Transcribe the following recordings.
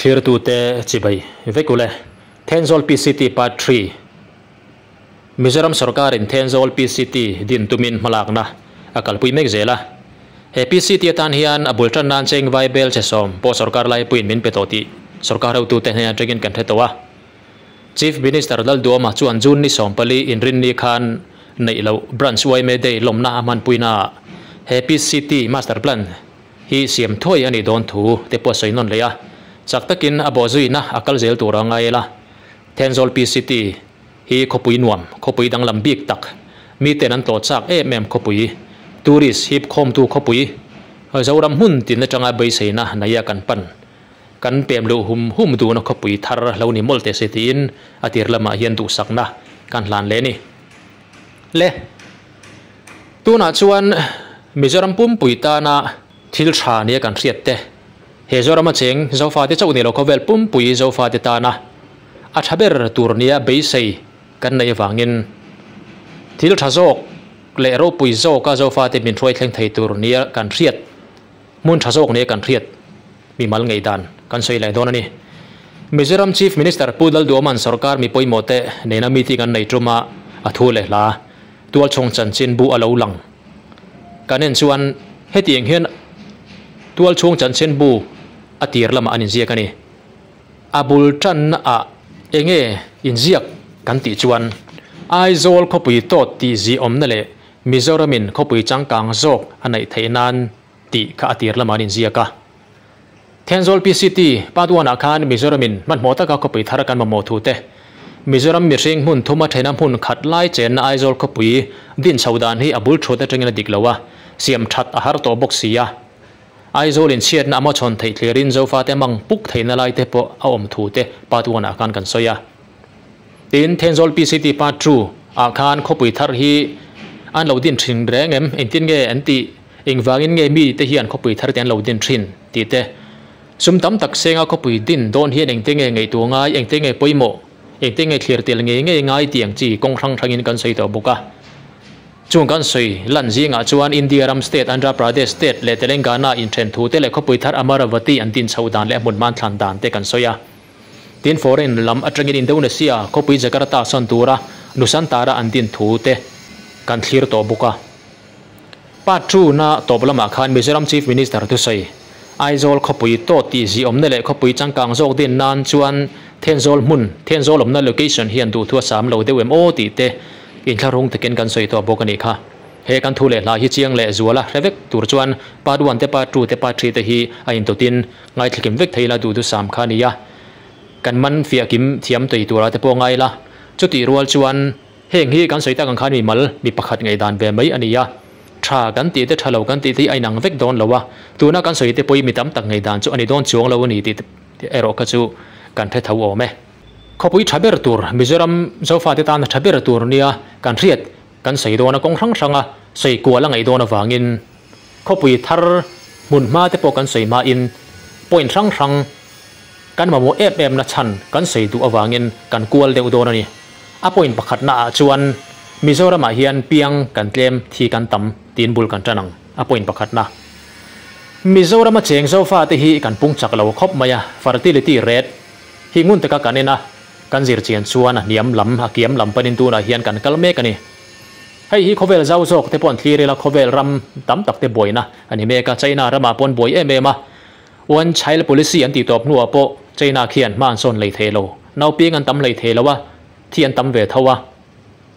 Thlirtute chibai vek ule. Thenzawl PCT Part Three, Mizoram sorkarin Thenzawl PCT din tumin hmalakna a kalpui mek zel a. He PCT atan hian a bul tan nan cheng vai bel che sawm pawh sorkar laipuiin min pe tawh tih sorkar hotute hnen atangin kan hre tawh a. Chief Minister Lalduama chuan June ni 14 inrinni khan neih loh Branch yma Day lawmna a hmanpuinaah he PCT Master Plan hi siam thuai a nih dawn thu te pawh a sawi nawn leh a, chak takin a bawhzuina a kal zel tur a ngai la. Thenzawl PCT hi khawpui nuam, khawpui danglam bik tak, miten an tlawh chak em em khawpui, tourist hip khawmtu khawpui, Zoram hmun tin atanga beiseina neia kan pan, kan pem luh hum hum duhna khawpui thar lo ni mawlh teh se tiin a tir lamah hian duhsakna kan hlan leh a ni. Le. Tunah chuan Mizoram pumpui tana thil tha nia kan hriat te, he Zorama cheng Zofate chauh ni lo khawvel pumpui Zofate tana a tha ber tur nia beisei kan neih avangin thil tha zawk leh ropui zawka Zofate min hruai thleng thei tur nia kan hriat, hmun tha zawk nia kan hriat mimal ngeidan kan sawi leh dawn a ni. Mizoram Chief Minister Pu Lalduaman sorkar mi pawimawhte nena meeting an nei tuma a thu leh hla. Tualchhung chanchin bu a lo lang. Kan en chuan hetiang hian tualchhung chanchin bu a tir lamah an inziak a ni. A bul tanna ah enge inziak kan tih chuan Aizawl khawpui tawt tih zih awmna leh Mizoramin khawpui changkang zawk a neih theih nan tih kha a tir lamah an inziak a. Thenzawl PCT, Part One ah khan Mizoramin hmanhmawh taka khawpui thar kan mamawh thu te, Mizoram mihring hmun thuma thena hmun khat lai chenna Aizawl khawpui din chho dan hi a bul thut atangin a dik lo a, siam that a har tawh bawk si a. Aizawl inchhiatna a mawchhawn theih thlirin Zofate mang puk theihna lai te pawh a awm thu te Part One ah khan kan sawi a. Tin, Thenzawl PCT Part Two ah khan khawpui thar hi an lo din thin reng em? Engtin nge an tih? Engvangin nge mite hian khawpui thar te an lo din thin? tih te. Sum tam tak senga khawpui din dawn hian engte nge ngaihtuah ngai, engte nge pawimawh, engte nge thlir tel ngei ngei ngai tih ang chi kawng hrang hrangin kan sawi tawh bawk a. Chung kan sawi lan zingah chuan India ram state Andhra Pradesh state leh Telangana inthen thu te leh khawpui thar Amaravati an din chhoh dan leh a hmun hman thlan dan te kan sawi a. Tin foreign lam atangin Indonesia khawpui Jakarta sawn tura Nusantara an din thu te kan thlir tawh bawk a. Part Two na tawp lamah khan Mizoram Chief Minister thusawi, Aizawl khawpui tawt tih zihawmna leh khawpui changkang zawk din nan chuan Thenzawl hmun, Thenzawl awmna location hian duhthu a sam lo deuh em aw tih te inthlahrung takin kan sawi tawh bawk a nih kha. He kan thu leh hla hi chiang leh zuala hre vek tur chuan Part One te Part Two te Part Three te hi a intawtin ngaithlakim vek thei la duhthu sam kha a ni a. Kan man fiah kim thiam tei tura te pawh ngai la. Chutih rual chuan Heng hi kan sawi tak ang khan mi mal, mi pakhat ngaihdan ve mai a ni a. Tha kan tih te tha lo kan tih te hi a inang vek dawn lo a. Tuna kan sawi te pawh hi mi tam tak ngaihdan chu a ni dawn chuang lo a ni tih erawh kha chu kan hre tho awm e. Khawpui tha ber tur, Mizoram Zofate tana tha ber tur nia kan hriat kan sawi dawn a, kawng hrang hranga sawi kual a ngaih dawn avangin khawpui thar hmun hma te pawh kan sawi hmain point hrang hrang Kan mamawh em em na chhan kan sawi duh avangin kan kual deuh dawn a ni. A point pakhatna ah chuan Mizoramah hian piang kan tlem thi kan tam tiin bul kan tan ang. A point pakhatna. Mizorama cheng Zofa te hi kan pung chak lo khawp mai a, fertility rate hi ngun taka kan en a, kan zir chian chuan a hniam lam, a kiam lam panin tunah hian kan kal mek a ni. Hei hi khawvel zau zawk te pawh an thlir ila khawvel ram tam tak te buaina a ni mek a, China ramah pawh an buai em em a, One Child Policy an tih tawp hnuah pawh China khian hma an sawn lei thei lo. Nauping an tam lei thei lo a, thi an tam ve tho a.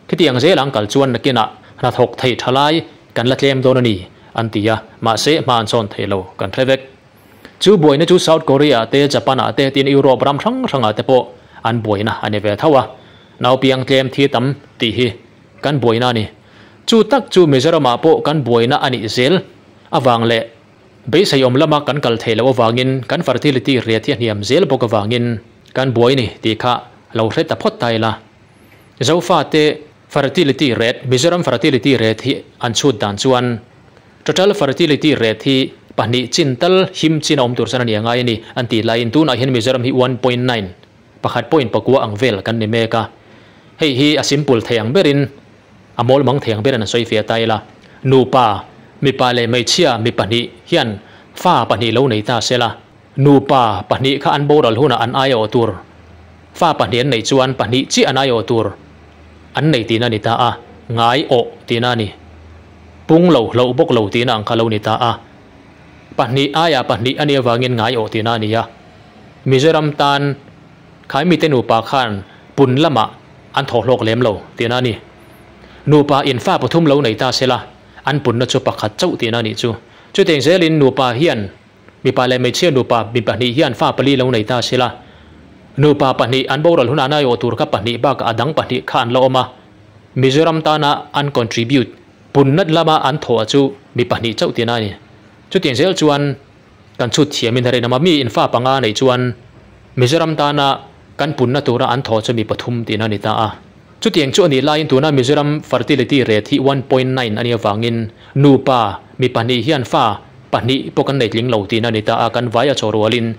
Khitiang zel ang kal chuan nakinah hnathawk thei tha lai kan la tlem dawn a ni, an ti a, mahse hma an sawn thei lo kan hre vek. Chu buaina chu South Korea te, Japan ah te tin Europe ram hrang hrangah te pawh an buaina a ni ve tho a. Naupiang tlem thi tam tih hi kan buaina a ni. Chu tak chu Mizoramah pawh kan buaina a nih zel avang leh Beisei awm lama kan kal theih loh avangin kan fertility rate hi a hniam zel bawk avangin kan buai ni tih kha lo hre ta phawt ta ila. Zofate fertility rate, Mizoram fertility rate hi an chhut dan chuan total fertility rate hi pahnih chin tal him chin a awm tur chuan a ni a ngai a ni an tih laiin tunah hian Mizoram hi 1.9, pakhat point pakua ang vel kan ni mek a. Hei hi a simple thei ang berin A mawl mang thei ang ber in a sawi fiah ta ila. Nupa, mipa leh hmeichhia mi pahnih hian fa pahnih lo nei ta se la. Nupa pahnih kha an boral hunah an aiawh tur fa pahnih an neih chuan pahnih chiah an aiawh tur an nei tihna a ni ta a, ngai awh tihna a ni. Pung lo, hlauh bawk lo tihna ang kha lo ni ta a. Pahnih aiah pahnih a nih avangin ngai awh tihna a ni a. Mizoram tan Khaimite nupa khan pun lamah an thawh hlawk lem lo tihna a ni. Nupa in fa pathum lo nei ta sela an punna chu pakhat chauh tihna a nih chu. Chutiang zelin nupa hian mipa leh hmeichhia nupa mi pahnih hian fa pali lo nei ta sela nupa pahnih an boral hunah an aiawh tur kha pahnih bakah a dang pahnih kha an la awm a, Mizoram tana an contribute punna lama an thawh chu mi pahnih chauh tihna a ni. Chutiang zel chuan kan chhut thiamin a rinawm a, mi in fa panga neih chuan Mizoram tana kan punna tura an thawh chu mi pathum tihna a ni ta a. Chutiang chu a nih laiin tuna Mizoram fertility rate hi 1.9 a nih avangin nupa mi pahnih hian fa pahnih pawh kan nei tling lo tihna a ni ta a, kan vai a chaw rualin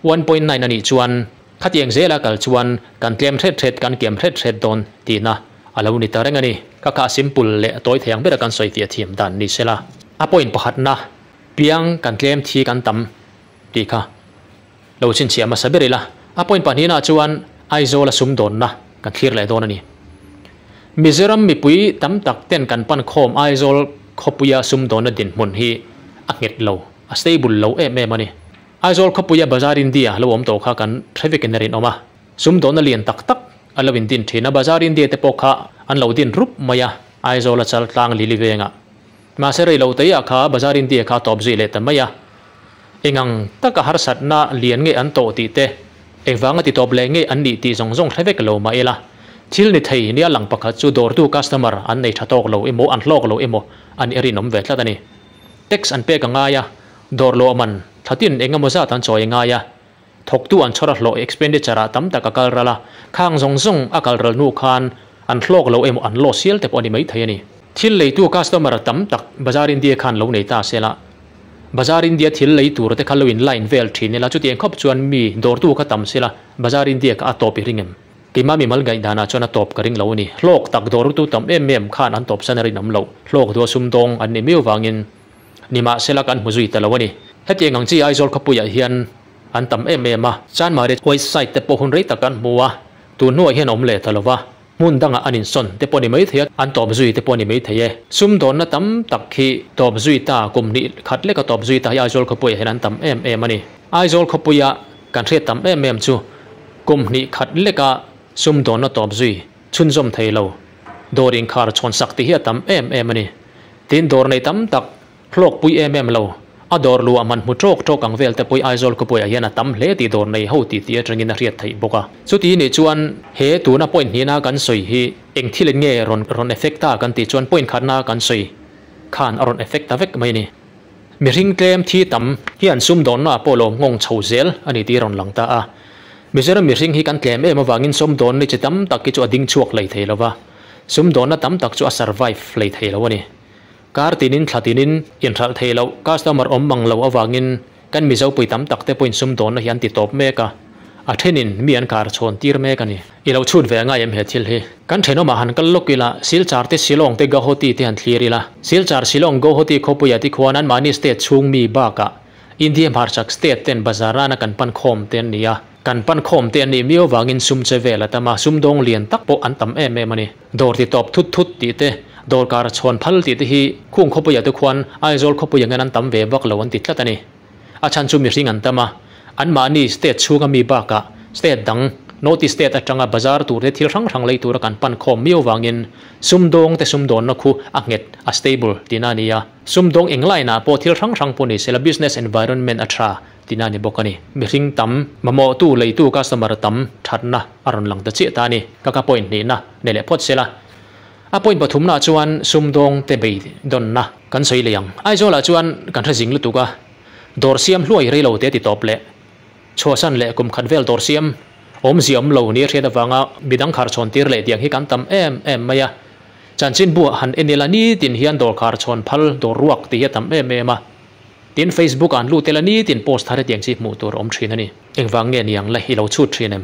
1.9 a nih chuan khatiang zela kal chuan kan tlem hret hret kan kiam hret hret dawn tihna a lo ni ta reng a ni. Ka kha simple leh tawi thei ang bera kan sawi fiah thiam dan ni sela. A point pakhatna Piang kan tlem thi kan tam tih kha lo chhinchhiah hmasa ber ila, a point pahnihna chuan Aizawl a sumdawnna kan thlir leh dawn a ni. Mizoram mipui tam tak ten kan pan khawm Aizawl khawpuia sumdawnna dinhmun hi a nghet lo, a stable lo em em a ni. Aizawl khawpuia Bazar India lo awm tawh kha kan hre vekin a rinawm a, sumdawnna lian tak tak a lo indin thin a, Bazar India te pawh kha an lo din rup mai a, Aizawl a chal tlang lili vengah. Mahse rei lo teiah kha Bazar India kha a tawp zui leh ta mai a. Engang taka harsatna lian nge an tawh tih te, engvanga ti tawp leh nge an nih tih zawng zawng hre vek lo mah ila, thil ni thei nia lang pakhat chu dawrtu customer an nei tha tawk lo emaw an hlawk lo emaw an i rinawm ve tlat a ni. Tax an pek a ngai a, dawr luah man thlatin engemaw zat an chawi a ngai a, thawktu an chhawr a hlawh expenditure ah tam tak a kal ral a, khang zawng zawng a kal ral hnu khan an hlawk lo emaw an loss hial te pawh a ni maithei a ni. Thil leitu customer tam tak Bazar India khan lo nei ta sela, Bazar India thil lei tur te kha lo in line vel thin ila chutiang khawp chuan mi dawrtu kha tam sela Bazar India kha a tawp i ring em? Keimah mimal ngaihdanah chuan a tawp ka ring lo a ni. Hlawk tak dawrtu tam em em khan an tawp san a rinawm loh, hlawk dua sumdawng an ni miau vangin Nimahsela kan hmu zui ta lo a ni. Hetiang ang chi Aizawl khawpuiah hian an tam em em a. Chanmari West side te pawh hun rei tak an hmu a, tun hnuah hian awm leh ta lo va, hmun dangah an insawn te pawh ni mai thei a, an tawp zui te pawh ni mai thei e. Sumdawnna tam tak hi tawp zui ta, kum hnih khat leka tawp zui ta hi Aizawl khawpuiah hian an tam em em a ni. Aizawl khawpuia kan hriat tam em em chu kum hnih khat leka sumdawnna tawp zui chhunzawm thei lo, dawr inkhar chhawn sak tih hi a tam em em a ni. Tin, dawr nei tam tak hlawkpui em em lo, a dawr luah man hmu tawk tawk ang vel te pawh Aizawl khawpuiah hian a tam hle tih dawr nei ho tih tih atangin a hriat theih bawk a. Chuti nih chuan he tuna point hnihna kan sawi hi eng thil in nge rawn rawn effect ta kan tih chuan point khatna kan sawi khan a rawn effect ta vek mai a ni. Mihring tlem thi tam hian sumdawnna ah pawh lawm nghawng chho zel a ni tih a rawn lang ta a. Mizoram mihring hi kan tlem em avangin sumdawnna chi tam tak hi chu a ding chhuak hlei thei lo va. Sumdawnna tam tak chu a survive hlei thei lo a ni. Kar tinin thla tinin inhralh thei loh customer awm mang lo avangin kan Mizopui tam tak te pawhin sumdawnna hi an ti tawp mek a, a thenin mi an kar chhawn tir mek a ni. I lo chhut ve ngai em he thil hi? Kan thenawmah han kal lawk ila, Silchar te Shillong te Guwahati te han thlir ila. Silchar, Shillong, Guwahati khawpuiah te khuan anmahni state chhung mi bakah India hmarchhak state ten bazar rana kan pan khawm te an ni a. Kan pan khawm te an nih miau vangin sum che vel a tam a, sumdawng lian tak pawh an tam em em a ni. Dawr ti tawp thut thut tih te, dawr kar chhawn phal tih te hi khung khawpuiah te khuan Aizawl khawpui angin an tam ve vak lo an ti tlat a ni. A chhan chu mihring an tam a, anmahni state chhunga mi bakah state dang, North East state atanga bazar tur te thil hrang hrang lei tura kan pan khawm miau vangin sumdawng te sumdawnna khu a nghet, a stable, tihna a ni a. Sumdawng englainah pawh thil hrang hrang pawh ni sela business environment a tha tihna a ni bawk a ni. Mihring tam, mamawhtu, leitu, customer tam thatna a rawn lang ta chiah ta a ni. Ka ka point hnihna nei leh phawt sela. A point pathumnaah chuan sumdawng te beidawnna kan sawi leh ang. Aizawlah chuan kan hre zing lutuk a, dawr siam hluai rei lo te ti tawp leh chhuahsan leh kum khat vel dawr siam awmzia awm lo nia hriat avanga midang khar chhawn tir leh tiang hi kan tam em em mai a. Chanchinbuah han en ila nitin hian dawr khar chhawn phal dawr ruak tih hi a tam em em a. Tin, Facebook ah an lut ila nitin post thar hetiang chi hmuh tur a awm thin a ni. Engvang nge niang le i lo chhut thin em?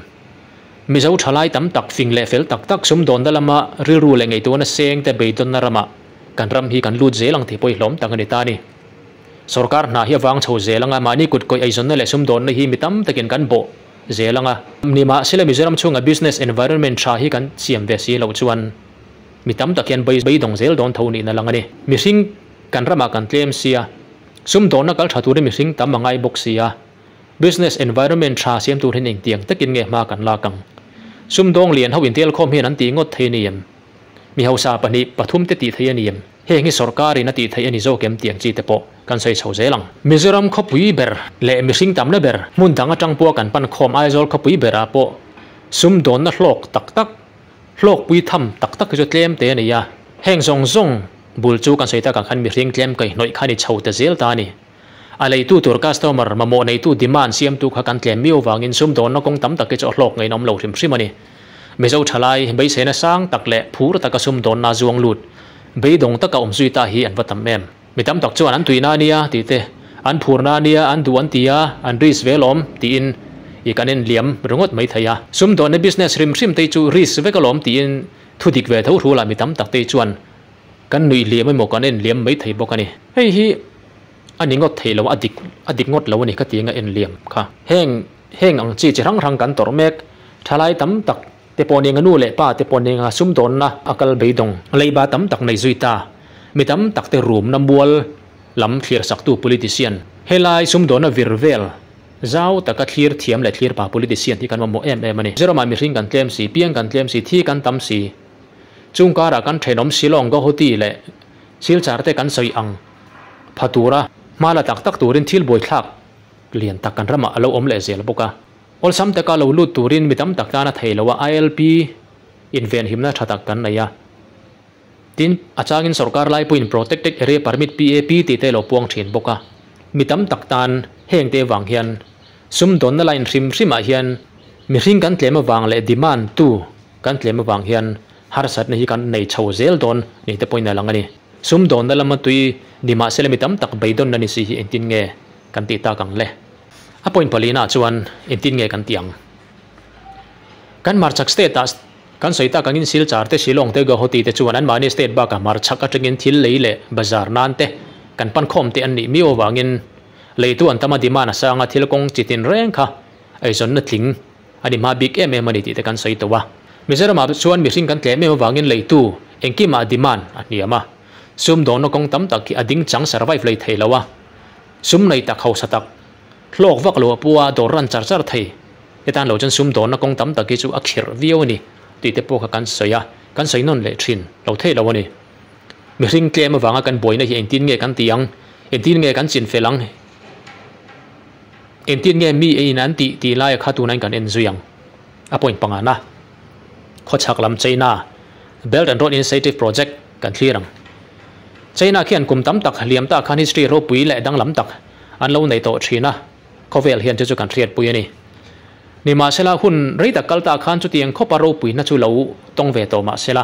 Mizo thalai tam tak fing leh fel tak tak sumdawnna lama rilru leh ngaihtuahna seng te beidawnna ramah kan ram hi kan lut zel ang tih pawh i hlawm tak a ni ta a ni. Sorkar hna hi a vang chho zel anga, mahni kut kawih eizawnna leh sumdawnna hi mi tam takin kan bawh zel anga. Nimahsela Mizoram chhunga business environment tha hi kan siam ve si loh chuan mi tam tak hian beidawng zel dawn tho nihna lang a ni. Mihring kan ramah kan tlem sia, sumdawnna kal tha turin mihring tam a ngai bawk sia, business environment tha siam tur hian engtiang takin nge hma kan lak ang? Sumdawng lian ho intelkhawm hian an tih ngawt thei a ni em? Mi hausa pahnih pathum te tih thei a ni em? Heng hi sorkarin a tih theih a ni zawk em tih ang chi te pawh kan sawi chho zel ang. Mizoram khawpui ber leh mihring tamna ber hmun dang atang pawha kan pan khawm Aizawl khawpui berah pawh sumdawnna hlawk tak tak, hlawkpui tham tak tak hi chu tlem te a ni a. Heng zawng zawng bul chu kan sawi takah khan mihring tlem kaihhnawih kha a ni chho ta zel ta a ni. A leitu tur customer, mamawh neitu demand siamtu kha kan tlem miau vangin sumdawnna kawng tam tak hi chu a hlawk ngainawm lo hrim hrim a ni. Mizo thalai, beiseina sang tak leh phur taka sumdawnna zuang lut, beidawng taka awm zui ta hi an va tam em. Mi tam tak chuan an tuina a nia tih te, an phurna a nia, an duh an ti a, an risk ve alawm tiin i kan en liam ringawt mai thei a. Sumdawnna business hrim hrim te hi chu risk vek alawm tiin thu dik ve tho hrulah mi tam tak te hi chuan kan nuih liam emaw kan en liam mai thei bawk a ni. Hei hi a ni ngawt thei lo, a dik a dik ngawt lo a ni ka ti anga en liam kha. Heng heng ang chi chi hrang hrang kan tawrh mek, thalai tam tak te pawh nia nu leh pa te pawh nia sumdawnna a kal beidawng leiba tam tak nei zui ta, mi tam tak te rumna mual lam thlir saktu politician, helai sumdawnna vir vel zau taka thlir thiam leh thlir pa politician hi kan mamawh em em a ni. Mizoramah mihring kan tlem si, piang kan tlem si, thi kan tam si, chung karah kan thenawm Shillong, Guwahati leh Silchar te kan sawi ang pha tura hma la tak tak turin thil buaithlak lian tak kan ramah a lo awm leh zel bawk a. Awlsam taka lo lut turin mi tam tak tan a thei lo a, ILP invenhimna tha tak kan nei a. Tin, a changin sorkar laipuiin Protected Area Permit, PAP, tih te lo puang thin bawk a. Mi tam tak tan heng te vang hian sumdawnna line hrim hrimah hian mihring kan tlem avang leh demand tu kan tlem avang hian Harsatna hi kan nei chho zel dawn ni te pawhin a lang a ni. Sumdawnna lama tui ni mahse la mi tam tak beidawnna ni si hi engtin nge kan tih tak ang le? A point palina chuan engtin nge kan tih ang? Kan Marchak state ah kan sawi tak angin Silchar te, Shillong te, Guwahati te chuan anmahni state bakah Marchak atangin thil lei leh bazar nan te kan pan khawm te an nih miau avangin leitu an tam a demand a sang a thil kawng chi tin reng kha eizawnna tling A ni hma bik em em a ni tih te kan sawi tawh a. Mizoramah chuan mihring kan tlem em avangin leitu engkimah demand a hniam a. Sumdawnna kawng tam tak hi a ding chang survive lei thei lo a. Sum nei tak hausa tak, hlawk vak lo a pu a dawr ran char char thei te tan lo chuan sumdawnna kawng tam tak hi chu a khirh viau a ni tih te pawh kha kan sawi a, kan sawi nawn leh thin lo thei lo a ni. Mihring tlem avanga kan buaina hi engtin nge kan ti ang? Engtin nge kan chinfel ang? Engtin nge mi eiin an tih tih laia kha tunain kan en zui ang? A point pangana, Khawchhak lam China Belt and Road Initiative Project kan thlir ang. China khian kum tam tak liam ta khan history ropui leh danglam tak an lo nei tawh thin a, khawvel hian chu chu kan hriatpui a ni. Nimahsela hun rei tak kal ta khan chutiang khawpa ropuina chu lo tawng ve tawh mahsela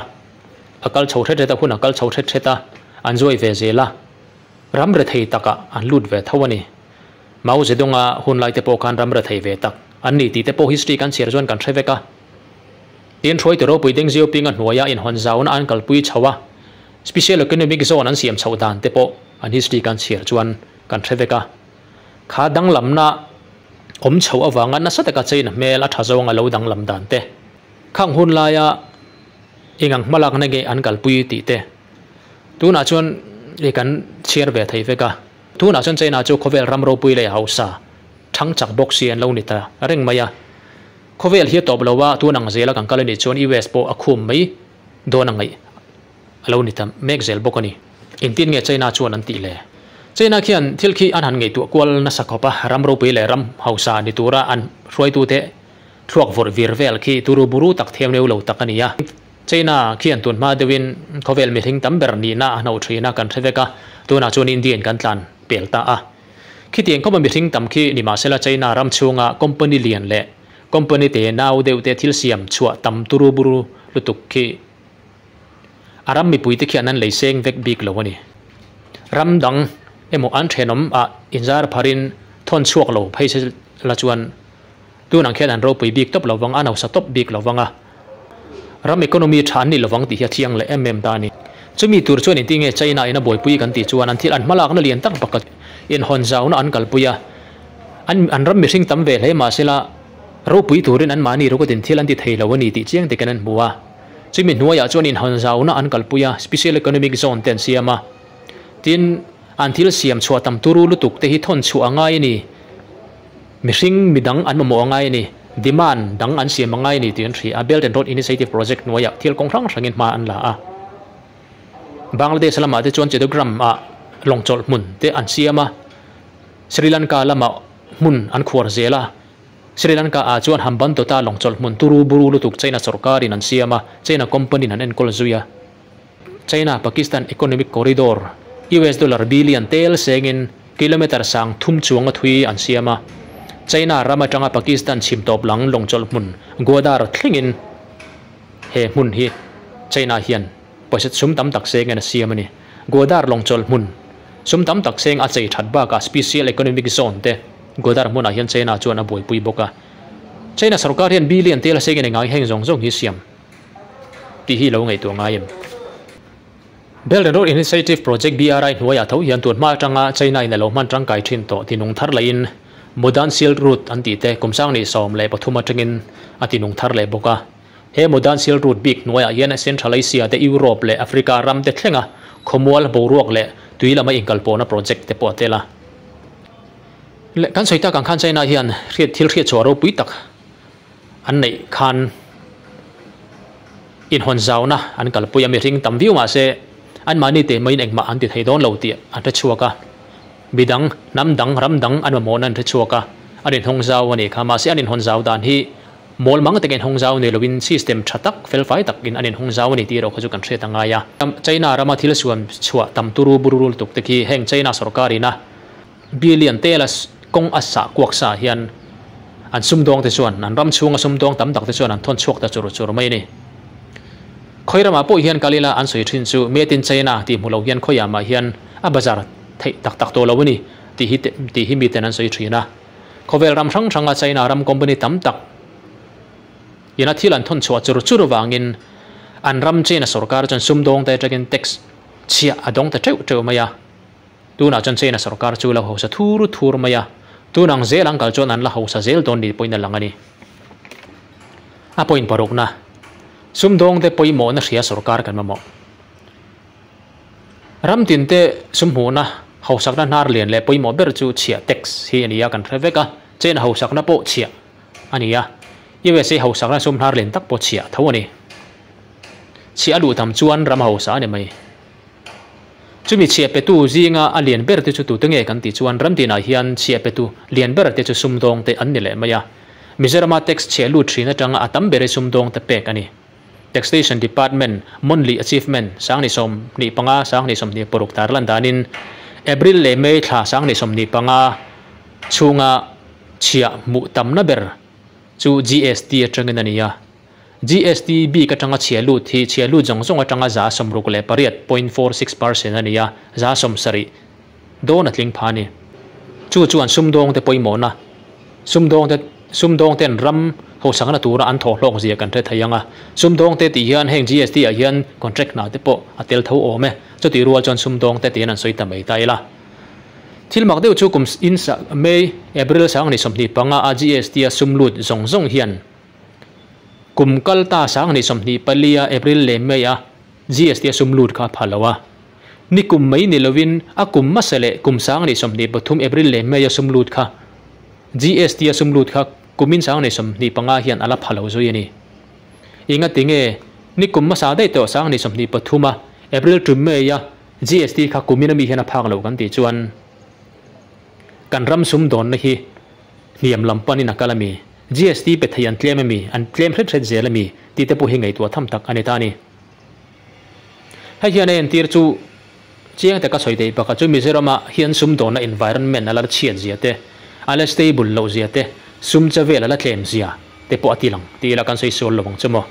a kal chho hret hret a, hun a kal chho hret hret a, an zuai ve zel a, ram rethei takah an lut ve tho a ni. Mao Zedong-a hun lai te pawh khan ram rethei ve tak an ni tih te pawh history kan chhiar chuan kan hre vek a. Tin, Hruaitu ropui Deng Xiaoping-a hnuaia inhawn zauna an kalpui chho a, Special Economic Zone an siam chhoh dan te pawh an history kan chhiar chuan kan hre vek a. Kha danglamna awm chhoh avanga nasa taka China hmel a tha zawnga lo danglam dan te, khang hun laia engang hmalakna nge an kalpui tih te tunah chuan i kan chhiar ve thei vek a. Tunah chuan China chu khawvel ram ropui leh hausa thang chak bawk si an lo ni ta reng mai a. Khawvel hi a tawp lo a, tun ang zela kan kal a nih chuan US pawh a khum mai dawn a ngaih a lo ni ta mek zel bawk a ni. Engtin nge China chuan an tih le? China khian thil khi an han ngaihtuah kual nasa khawp a, ram ropui leh ram hausa ni tura an hruaitute thluak vawrh vir vel khi turu buru tak thiam leu lo tak a ni a. China khian tun hma deuhin khawvel mihring tam ber nihna a hno thin a kan hre vek a, tunah chuan Indian kan tlan pel ta a. Khitiang khawpa mihring tam khi nimahsela China ram chhunga company lian leh company te nau deuh te thil siam chhuah tam turu buru lutuk khi a ram mipui te khian an lei seng vek bik lo a ni. Ram dang emaw an thenawm ah inzar pharin thawn chhuak lo phei se la chuan Tunah khian an ropui bik tawp lovang, an hausa tawp bik lovang a, ram economy tha an ni lovang tih hi a thiang leh em em ta a ni. Chumi tur chuan engtin nge China in a buaipui kan tih chuan an thil an hmalakna lian tak pakhat Inhawn zauna an kalpui a, an an ram mihring tam ve hle mahsela ropui turin anmahni rawkatin thil an ti thei lo a ni tih chiang takin an hmu a. Chumi hnuaiah chuan inhawn zauna an kalpui a, Special Economic Zone te an siam a. Tin, an thil siam chhuah tam turu lutuk te hi thawn chhuah a ngai a ni. Mihring midang an mamawh a ngai a ni. Demand dang an siam a ngai a ni tih an hria a. Belt and Road Initiative Project hnuaiah thil kawng hrang hrangin hma an la a. Bangladesh lamah te chuan Chattogram ah lawngchawlh hmun te an siam a, Sri Lanka lamah hmun an khuar zel a. Sri Lanka ah chuan Hambantota lawngchawlh hmun turu buru lutuk China sorkarin an siam a, China company in an enkawl zui a. China Pakistan Economic Corridor, US dollar billion tel sengin kilometre sang thum chuanga thui an siam a. China ram atanga Pakistan chhim tawp lang lawngchawlh hmun Gwadar thlengin he hmun hi China hian pawisa sum tam tak sengin a siam a ni. Gwadar lawngchawlh hmun sum tam tak seng a chei that bakah Special Economic Zone te Gwadar hmunah hian China chuan a buaipui bawk a. China sorkar hian billion tel a sengin engai heng zawng zawng hi siam tih hi lo ngaihtuah ngai em? Belt and Road Initiative Project, BRI, hnuaiah tho hian tun hma atanga China in a lo hman tangkai thin tawh tinung thar laiin Modern Silk Route an tih te kum sang ni 13 atangin a tinung thar leh bawk a. He Modern Silk Route bik hnuaiah hian Central Asia te, Europe leh Africa ram te thlenga khawmual, boruak leh tui lama inkalpawhna project te pawh a tel a. Leh kan sawi tak ang khan China hian hriat thil hriatchhuah ropui tak an neih khan inhawn zauna an kalpui a, mihring tam viau mahse anmahni teh maiin engmah an ti thei dawn lo tih an hre chhuak a, midang, hnam dang, ram dang an mamawhna an hre chhuak a, an inhawng zau a nih kha. Mahse an inhawn zau dan hi mawl mang takin inhawng zau ni loin system tha tak, felfai takin an inhawng zau a ni tih erawh kha chu kan hriat a ngai a. China rama thil suan chhuah tam turu buru lutuk te khi heng China sorkarina Billion tela kawng a sah kuak sa hian an sumdawng te chuan an ram chhunga sumdawng tam tak te chuan an thawn chhuak ta chur chur mai a ni. Khawi ramah pawh hian kal ila an sawi thin chu Made in China tih hmu lo hian khawiah mah hian a bazar theih tak tak tawh lo a ni tih hi tih hi miten an sawi thin a. Khawvel ram hrang hranga China ram company tam tak ina thil an thawn chhuah chur chur vangin an ram China sorkar chuan sumdawng te atangin tax chhiah a dawng ta teuh teuh mai a. Tunah chuan China sorkar chu lo hausa thur thur mai a, tun ang zel ang kal chuan an la hausa zel dawn ni pawhin a lang a ni. A point parukna, Sumdawngte pawimawhna hria sorkar kan mamawh. Ram tinte sumhmuhna hausakna hnar lian leh pawimawh ber chu chhiah tax hi a ni a, kan hre vek a, China hausakna pawh chhiah a ni a, USA hausakna sum hnar lian tak pawh chhiah tho a ni. Chhiah a luh tam chuan ram hausa a ni mai. Chumi chhiah petu zinga a lian ber te chu tute nge kan tih chuan ram tinah hian chhiah petu lian ber te chu sumdawng te an ni leh mai a. Mizorama tax chhiah lut thin atanga a tam ber hi sumdawng te pek a ni. Taxation Department Monthly Achievement 2025, 2026 tarlan danin April leh May thla 2025 chhunga chhiah hmuh tamna ber chu GST atangin a ni a. GST bik atanga chhia lut hi chhia lut zawng zawng atanga 68.46 percent a ni a, 70% dawn a tling pha a ni. Chu chuan sumdawngte pawimawhna, sumdawngte sumdawngten ram hosakna tura an thawh hlawk zia kan hre thei ang a. Sumdawngte tih hian heng GST ah hian contract hna te pawh a tel tho awm e. Chutih rual chuan sumdawngte tiin an sawi ta mai ta ila. Thil mak deuh chu kum in May, April 2025 a GST a sum lut zawng zawng hian Kum kal ta 2024 a April leh May a GST a sum lut kha a pha lo a. Ni kum mai ni lovin a kum hmasa leh kum 2023 April leh May a sum lut kha GST a sum lut kha kumin 2025 hian a la pha lo zui a ni. Enga tinge ni kum hmasa daih tawh 2023 a April to May a GST kha kumin ami hian a phak lo kan tih chuan kan ram sumdawnna hi hniam lam panin a kal a mi? GST pe thei an tlem ami? An tlem hret hret zel ami? Tih te pawh hi ngaihtuah tham tak a ni ta a ni. Hei hian a entir chu chiang taka sawi theih pakhat chu Mizoramah hian sumdawnna environment a la chhiat zia te, a la stable loh zia te, sum che vel a la tlem zia te pawh a ti lang ti ila kan sawi sual lo ang chu maw.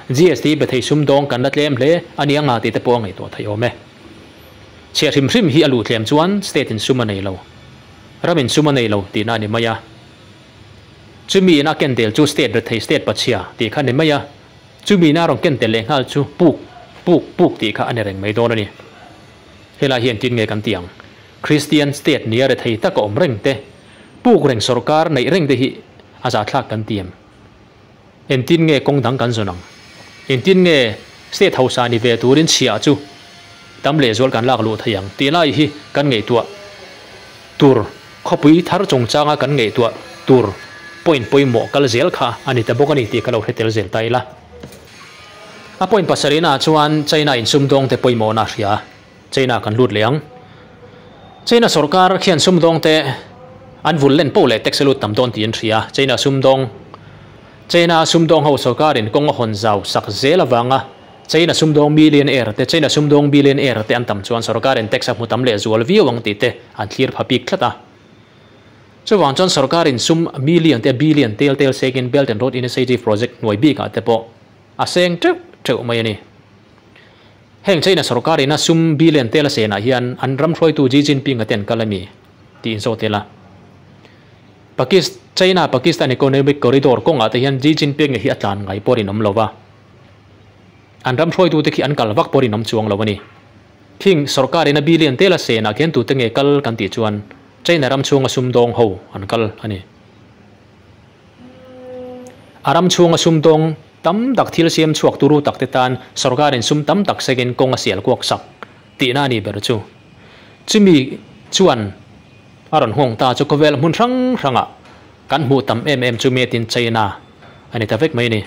GST pe thei sumdawng kan la tlem hle a ni anga tih te pawh a ngaihtuah theih awm e. Chhiah hrim hrim hi a luh tlem chuan state in sum a nei lo, ram in sum a nei lo tihna a ni mai a. Chumi in a ken tel chu state rethei state pachhia tih kha a ni mai a, chumi in a rawn ken tel leh nghal chu puk, puk, puk tih kha a ni reng mai dawn a ni. Helai hian tin nge kan ti ang? Kristian state nia rethei taka awm reng te, puk reng sorkar neih reng te hi a zahthlak kan ti em? Engtin nge kawng dang kan zawn ang? Engtin nge state hausa ni ve turin chhiah chu tam lehzual kan lak luh thei ang tih lai hi kan ngaihtuah tur khawpui thar chungchanga kan ngaihtuah tur point pawimawh kal zel kha a ni ta bawk a ni tih ka lo hre tel zel ta ila. A point pasarihnaah chuan China in sumdawngte pawimawhna a hria. China kan lut leh ang. China sorkar khian sumdawngte an vul len poh leh tax a lut tam dawn tih an hria. China sumdawng China sumdawng ho sorkarin kawng a hawn zau sak zel avanga China sumdawng millionaire te China sumdawng billionaire te an tam chuan sorkarin tax a hmu tam leh zual viau ang tih te an thlir pha bik tlat a. Chuvang chuan sorkarin sum million te billion tel tel sekin Belt and Road Initiative project hnuai bikah te pawh a seng teuh teuh mai a ni. Heng China sorkar ina sum billion tel a senah hian an ram hruaitu Xi Jinping a ten kal a mi tih in zawt ila. Pakis China Pakistan Economic Corridor kawngah te hian Xi Jinping hi a tlan ngai pawh rinawm lo va. An ram hruaitu te khi an kal vak pawh rinawm chuang lo a ni. Khing sorkar ina billion tel a senah khian tute nge kal kan tih chuan China ram chhunga sumdawng ho an kal a ni. A ram chhunga sumdawng tam tak thil siam chhuak turu tak te tan sorkarin sum tam tak sekin kawng a sial kuak sak tihna a ni ber chu. Chumi chuan a rawn nghawng ta chu khawvel hmun hrang hrangah kan hmuh tam em em chu Made in China a ni ta vek mai a ni.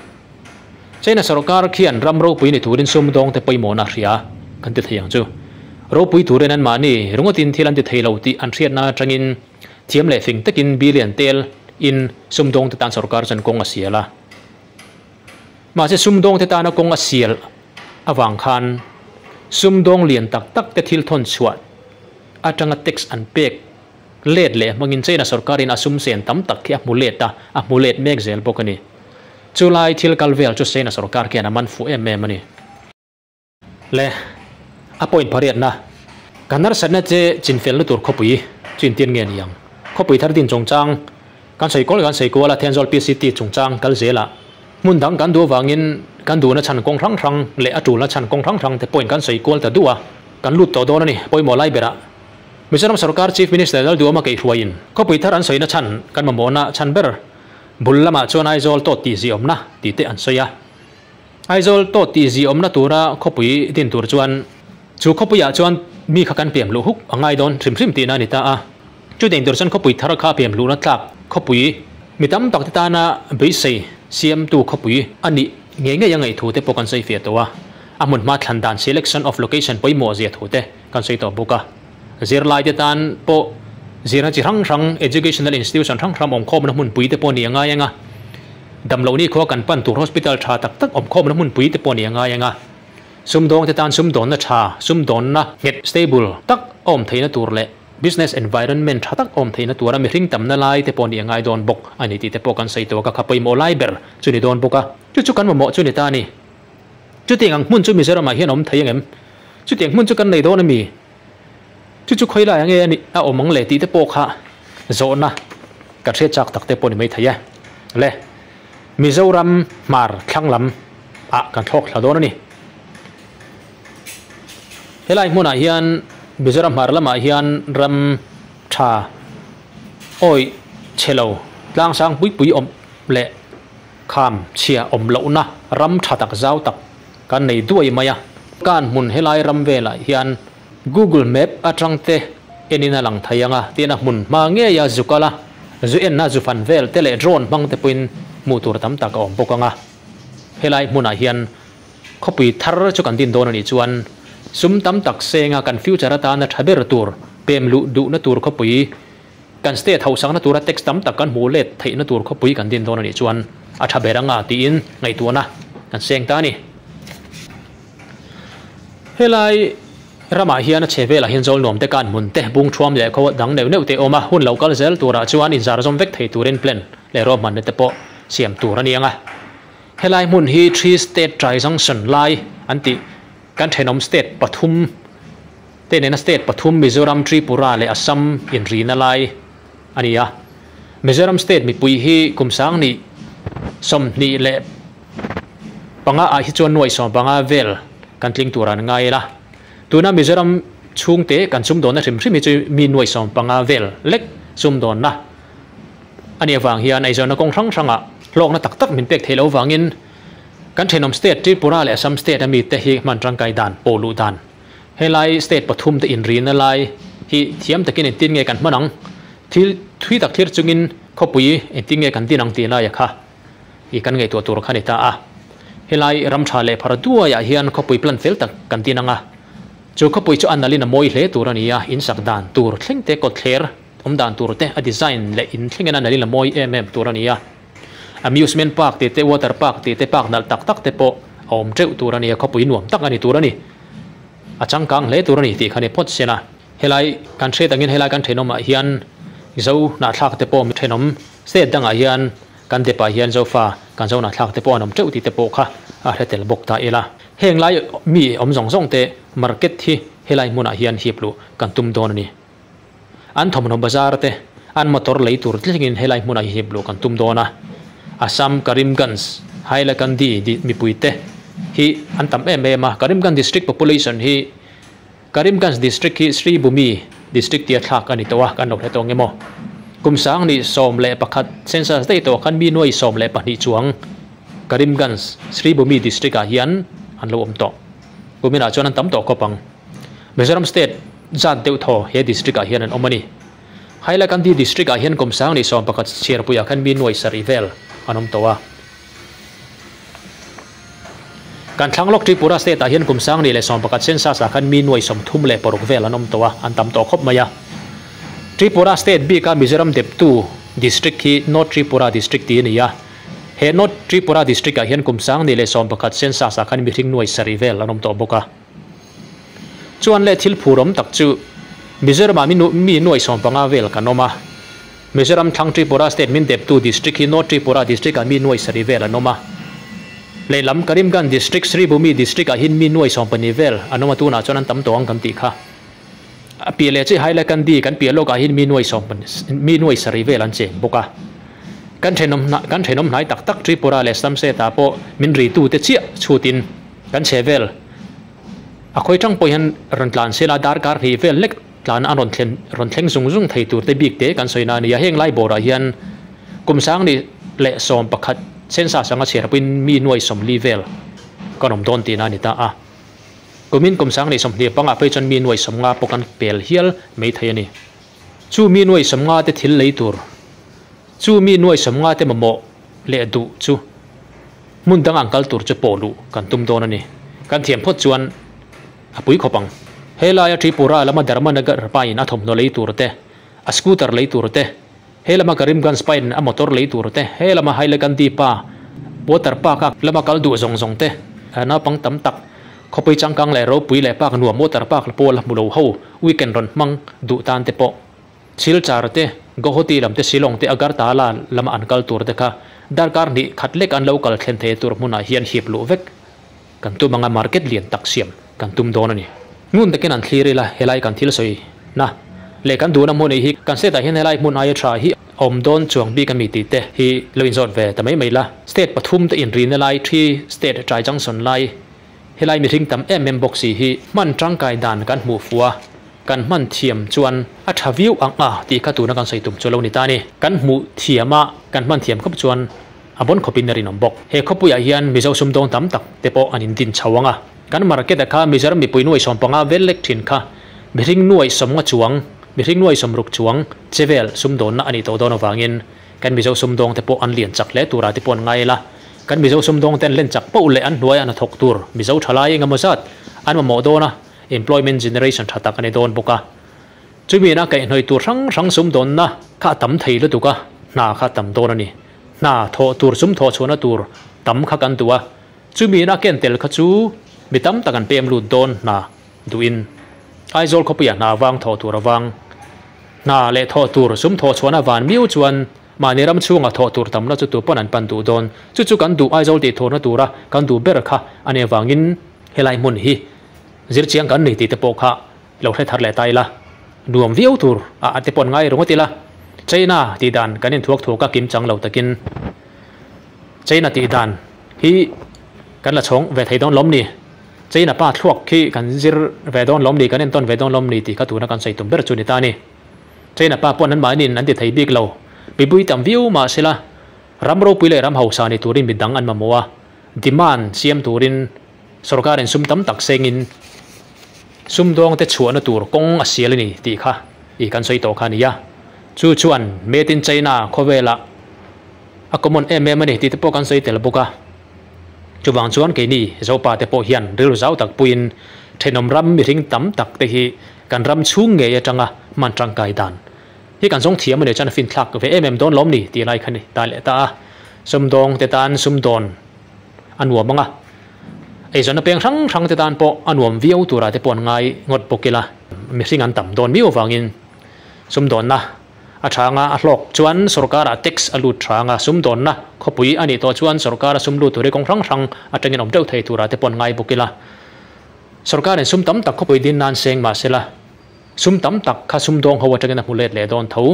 China sorkar khian ram ropui ni turin sumdawng te pawimawhna a hria kan ti thei ang chu. Ropui turin anmahni ringawtin thil an ti thei lo tih an hriatna atangin Thiam leh fing takin billion tel in sumdawng te tan sorkar chuan kawng a sial a. Mahse sumdawng te tana kawng a sial avang khan sumdawng lian tak tak te thil thawn chhuah atanga tax an pek let leh hmangin China sorkarin a sum sen tam tak khi a hmu let a, a hmu let mek zel bawk a ni. Chulai thil kal vel chu China sorkar khian a man fuh em em a ni. Le, a point pariatna, Kan harsatna che chinfelna tur khawpui chu intir nge ni ang? Khawpui thar din chungchang kan sawi kual kan sawi kual a, Thenzawl PCT chungchang kal zelah hmun dang kan duh avangin kan duhna chhan kawng hrang hrang leh a tulna chhan kawng hrang hrang te point kan sawi kual ta duh a, kan lut tawh dawn a ni. Pawimawh lai berah Mizoram sorkar Chief Minister Lalduhawma Keihruaiin khawpui thar an sawina chhan kan mamawhna chhan ber bul lamah chuan Aizawl tawt tih ziawmna tih te an sawi a. Aizawl tawt tih zi awmna tura khawpui din tur chuan chu khawpuiah chuan mi kha kan piam luh huk a ngai dawn hrim hrim tihna a ni ta a. Chutiang tur chuan khawpui thar kha piam luhna tlak khawpui mi tam tak te tana beisei siamtu khawpui a nih ngei ngei a ngaih thu te pawh kan sawi fiah tawh a. A hmun hma thlan dan selection of location pawimawh zia thu te kan sawi tawh bawk a. Zirlai te tan pawh zirna chi hrang hrang educational institution hrang hrang awmkhawmna hmunpui te pawh ni a ngai ang a, damloh ni khua kan pan tur hospital tha tak tak awmkhawmna hmunpui te pawh ni a ngai ang a, sumdawng te tan sumdawnna tha, sumdawnna nghet stable tak a awm theihna tur leh business environment tha tak a awm theihna tura mihring tamna lai te pawh ni a ngai dawn bawk a ni tih te pawh kan sawi tawh a, ka kha pawimawh lai ber chu ni dawn bawk a, chu chu kan mamawh chu ni ta a ni. Chutiang ang hmun chu Mizoramah hian a awm thei ang em? Chutiang hmun chu kan nei dawn a mi? Chu chu khawi lai nge a nih a awm ang le tih te pawh kha zawhna kan hriat chak tak te pawh ni mai thei e. Le, Mizoram hmar thlang lam ah kan thlawk thla dawn a ni. Helai hmunah hian Mizoram hmar lamah hian ram tha awi chhe lo tlang sang pui pui awm leh Kham chhia awm lohna ram tha tak zau tak kan nei duai mai a. Kan hmun helai ram velah hian Google Map atang te enin a lang thei ang a, tin a hmun hma ngei a zu kal a, zu enna zu fan vel te leh drone hmang te pawhin hmuh tur tam tak a awm bawk ang a. Helai hmunah hian khawpui thar chu kan din dawn a nih chuan sum tam tak senga kan future atana tha ber tur pem luh duhna tur khawpui Kan state hausakna tura tax tam tak kan hmuh let theihna tur khawpui kan din dawn a nih chuan a tha ber anga tiin ngaihtuahna kan seng ta a ni. Helai ramah hian a chhe velah hian zawl nuam te kan hmun te bung thuam leh khaw dang neuh neuh te awm a, hun lo kal zel turah chuan inzar zawm vek thei turin plan leh ruahmanna te pawh siam tur a ni ang a. Helai hmun hi Three State Tri-Junction lai an tih kan thenawm state pathum Te nena state pathum Mizoram, Tripura leh Assam inrina lai a ni a. Mizoram state mipui hi kum sangni 25 ah hi chuan nuai 15 vel kan tling tur an ngai la. Tuna Mizoram chhungte kan sumdawnna hrim hrim hi chu mi nuai 15 vel lek sumdawnna a nih avang hian eizawnna kawng hrang hrangah hlawkna tak tak min pek theih loh avangin kan thenawm state Tripura leh Assam state a mite hi hman tangkai dan pawh luh dan helai state pathum te inrina lai hi thiam takin engtin nge kan hman ang thil thui tak thlir chungin khawpui engtin nge kan din ang tih laia kha hi kan ngaihtuah tur kha ni ta a. Helai ram tha leh phar duaiah hian khawpui plan fel tak kan din ang a. Chu khawpui chu a nalhin a mawi hle tur a ni a, in sak dan tur thleng te kawtthler awm dan tur te a design leh in thlengin a nalhin a mawi em em tur a ni a. Amusement park tih te water park tih te park nalh tak tak te pawh a awm teuh tur a ni a, khawpui nuam tak a ni tur a ni. A changkang hle tur a ni tih kha ni phawt sen a. Helai kan hriat angin helai kan thenawmah hian Zo hnahthlak te pawh mi thenawm state dangah hian kan depah hian Zofa kan Zo hnahthlak te pawh an awm teuh tih te pawh kha a hre tel bawk ta ila. Heng lai mi awm zawng zawng te market hi helai hmunah hian hip luh kan tum dawn a ni. An thawmhnaw bazar te, an motor lei tur thlengin helai hmunah hi hip luh kan tum dawn a. Assam Karimganj, Hailakandi mipui te hi an tam em em a. Karimganj district population hi Karimganj district hi Sri Bhumi district tia thlak a ni tawh a, kan lo hre tawh ang emaw. Kum 2011 census daih tawh khan mi nuai 12 chuang Karimganj, Sri Bhumi district ah hian an lo awm tawh. Kuminah chuan an tam tawh khawp ang. Mizoram state zat deuh thaw he district ah hian an awm a ni. Hailakandi district ah hian kum 2011 chhiarpuiah khan mi nuai sarih vel an awm tawh a. Kan thlang lawk Tripura state ah hian kum 2011 census ah khan mi nuai 36 vel an awm tawh a, an tam tawh khawp mai a. Tripura state bika Mizoram deptu district hi North Tripura district tih a ni a. He North Tripura district ah hian kum 2011 census ah khan mihring nuai sarih vel an awm tawh bawk a. Chuan leh thil phur awm tak chu Mizoramah mi mi nuai 15 vel kan awm a. Mizoram thlang Tripura state min deptu district hi North Tripura district ah mi nuai sarih vel an awm a. Lehlam Karimganj district Sribhumi district ah hian mi nuai 12 vel an awm a tunah chuan an tam tawh ang kan tih kha. A piah leh chi Hailakandi kan piah lawkah hian mi nuai sawm mi nuai sarih vel an cheng bawk a. Kan thenawm kan thenawm hnai tak tak Tripura leh Assam state ah pawh min ritu te chiah chhutin kan chhe vel. A khawi tang pawh hian rawn tlan sela darkar hnih vel lek tlan an rawn thlen rawn thleng zung zung thei tur te bik te kan sawi na a ni a. Heng lai bawrah hian kum 2011 census anga chhiar pawhin mi nuai 40 vel kan awm dawn tihna a ni ta a. Kumin kum 2025 phei chuan mi nuai 50 pawh kan pel hial mai thei a ni. Chu mi nuai 50 te thil lei tur, chu mi nuai 50 te mamawh leh duh chu hmun dang ang kal tur chu pawh luh kan tum dawn a ni. Kan thiam phawt chuan a pui khawp ang. Helaia Tripura lama Dharmanagar pain a thawmhnaw lei tur te, a scooter lei tur te, he lama Karimganj pain a motor lei tur te, he lama Hailakandi pa water park a lama kal duh zawng zawng te, naupang tam tak khawpui changkang leh ropui leh park nuam water park pawl hmu lo ho weekend rawn hmang duh tan te pawh Silchar te, Guwahati lam te, Shillong te, Agartala lama an kal tur te kha darkar hnih khat lek an lo kal thlen thei tur hmunah hian hip luh vek kan tum anga market lian tak siam kan tum dawn a ni. Ngun takin an thlir ila helai kan thil sawi na leh kan duhna hmun ei hi kan state ah hian helai hmun aia tha hi a awm dawn chuang bik a mi tih te hi lo inzawt ve ta mai mai la. State pathum te inrina lai thi state trai junction lai helai mihring tam em em bawk si hi hman tangkai dan kan hmuh fuh a. Kan hman thiam chuan a tha viau ang a tih kha tuna kan sawi tum chu lo ni ta a ni. Kan hmuh thiam a, kan hman thiam khawp chuan a bawn khawpin a rinawm bawk. He khawpuiah hian Mizo sumdawng tam tak te pawh an indin chho ang a. Kan market a kha Mizoram mipui nuai 15 vel lek thin kha mihring nuai 50 chuang, mihring nuai 60 chuang che vel sumdawnna a nih tawh dawn avangin kan Mizo sumdawng te pawh an lian chak hle tura te pawh an ngai ila. Kan Mizo sumdawng te an len chak poh leh an hnuaiah an hnathawk tur Mizo thalai engemaw zat an mamawh dawn a. Employment generation tha tak a ni dawn bawk a. Chumi ina kaihhnawih tur hrang hrang sumdawnna kha a tam thei lutuk a, hna kha a tam dawn a ni. Hna thawh tur sum thawh chhuahna tur tam kha kan duh a, chumi ina ken tel kha chu mi tam tak an pem lut dawn hna duhin. Aizawl khawpuiah hna vang thawh tur avang hna leh thawh tur sum thawh chhuahna van miau chuan mahni ram chhungah thawh tur tamna chu tu pawn an pan duh dawn. Chu chu kan duh Aizawl tih thawhna tura kan duh ber kha a nih avangin helai hmun hi Zir chiang kan ni tih te pawh kha lo hre thar leh ta ila, nuam viau tur a te pawh an ngai ringawt ila. China tih dan kan inthuak thuak a kim chang lo takin China tih dan hi kan la chhawng ve thei dawn lawm ni. China pa thluak khi kan zir ve dawn lawm ni, kan entawn ve dawn lawm ni tih kha tuna kan sawi tum ber chu ni ta a ni. China pa pawh an mahniin an ti thei bik lo. Mipui tam viau mah sela, ram ropui leh ram hausa ni turin midang an mamawh a, demand siam turin sorkarin sum tam tak sengin sumdawngte chhuahna tur kawng a sial a ni tih kha i kan sawi tawh kha a ni a. Chu chuan Made in China khawvelah a common em em a ni tih te pawh kan sawi tel bawk a. Chuvang chuan keini Zopa te pawh hian rilru zau tak puiin thenawm ram mihring tam tak te hi kan ram chhung ngei atanga hman tangkai dan hi kan zawng thiam a nih chuan a finthlak ve em em dawn lawm ni tih lai kha ni ta leh ta a. Sumdawng te tan sumdawn a nuam ang a, eizawnna peng hrang hrang te tan pawh a nuam viau turah te pawh an ngai ngawt bawk ila, mihring an tam dawn miau avangin sumdawnna A thanga a hlawk chuan sorkar-ah tax a lut thanga, sumdawnna khawpui a nih tawh chuan sorkar-a sum lut tur hi kawng hrang hrang atangin awm deuh thei turah te pawh an ngai bawk ila. Sorkarin sum tam tak khawpui din nan seng mah sela, sum tam tak kha sumdawng ho atangin a hmu let leh dawn tho.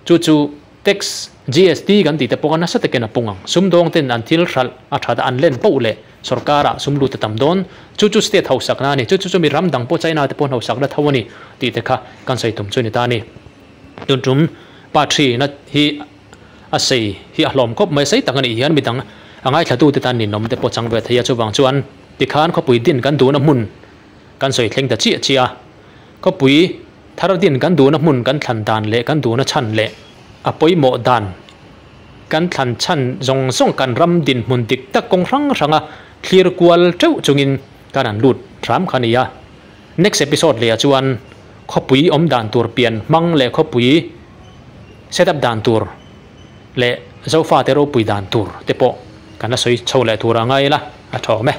Chu chu tax, GST kan tih te pawh kha nasa takin a pung ang. Sumdawng ten an thil hralh a that a an len poh leh sorkar-ah sum lut a tam dawn. Chu chu state hausakna a ni. Chu chu chu mi ram dang pawh China te pawh an hausakna tho a ni tih te kha kan sawi tum chu a ni ta a ni. Tun tum pa thi na hi a sei hi a hlawm khawp mai, sei tak a nih hian midang a ngaithla te tan ninawm te pawh chang ve thei a, chuvang chuan tikhan khawpui din kan duhna hmun kan sawi thleng ta chiah chiah a, khawpui thar din kan duhna hmun kan thlan dan leh kan duhna chhan leh a pawimawh dan kan thlan chhan zawng zawng kan ram dinhmun dik tak kawng hrang hranga thlir kual teuh chungin kan han lut hram kha a ni a. Next episode leh ah chuan khawpui awm dan tur pian hmang leh khawpui set up dan tur leh Zofate ropui dan tur te pawh kan la sawi chho leh tur a ngai ila a tha awm e.